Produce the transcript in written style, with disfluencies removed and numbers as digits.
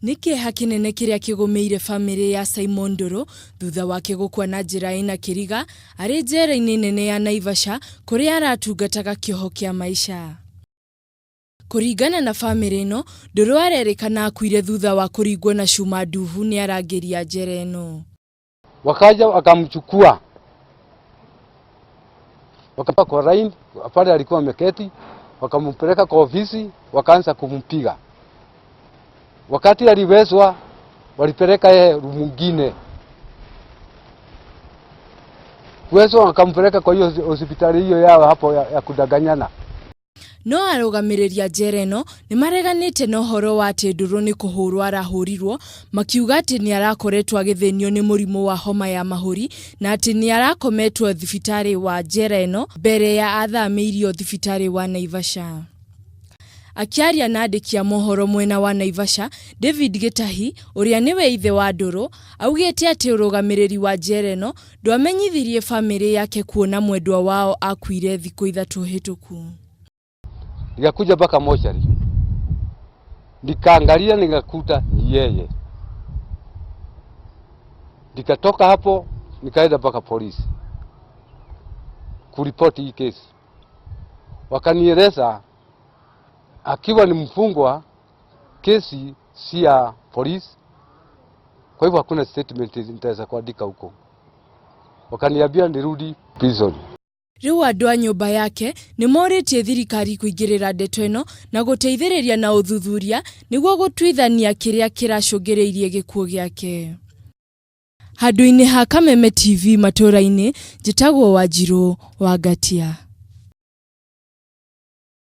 Nĩ kĩeha kĩnene kĩrĩa kĩgũmĩire bamĩrĩ ya Simon Ndũrũ thutha wake gũkua na njĩra ĩna kĩriga arĩ njera-inĩ nene ya Naivasha kũrĩa aratungataga kĩoho kĩa maica. Kũringana na bamĩrĩ ĩno, Ndũrũ arerĩkana akuire thutha wa kũringwo na cuma nduhu nĩ arangĩri a njera ĩno. Wakaja wakamchukua wakapa kwa line pale alikuwa ameketi, wakampeleka kwa ofisi, wakaanza kumpiga. Wakati aliwezwa, walipeleka yeye room mwingine kuwezwa, wakampeleka kwa hiyo hospitali hiyo yao hapo ya kudanganyana. No arũgamĩrĩri a njera ĩno nĩ mareganĩte na ũhoro wa atĩ Ndũrũ nĩ kũhũrwo arahũrirwo, makiuga atĩ nĩ arakoretwo agĩthĩnio nĩ mũrimũ wa homa ya mahũri na atĩ nĩ arakometwo thibitarĩ wa njera ĩno mbere ya athamĩirio thibitarĩ wa Naivasha. Akĩaria na andĩki a mohoro mwena wa Naivasha, David Gĩtahi, ũrĩa nĩwe ithe wa Ndũrũ, augĩte atĩ ũrũgamĩrĩri wa njera ĩno ndwamenyithirie famĩlĩ yake kuona mwendwa wao akuire thikũ 3 hĩtũku. Nikakuja mpaka mochari, nikaangalia, nikakuta ni yeye. Nikatoka hapo nikaenda mpaka polisi kuripoti hii kesi. Wakanieleza akiwa ni mfungwa, kesi si ya polisi, kwa hivyo hakuna statement nitaweza kuandika huko. Wakaniambia nirudi prison. Rĩu andũ a nyũmba yake nĩ morĩtie thirikari kũingĩrĩra ndeto ĩno na gũteithĩrĩria na ũthuthuria nĩguo gũtuithania kĩrĩa kĩracũngĩrĩirie gĩkuũ gĩake. Handũ-inĩ ha Kameme TV matũra-inĩ, njĩtagwo Wanjirũ wa Ngatia.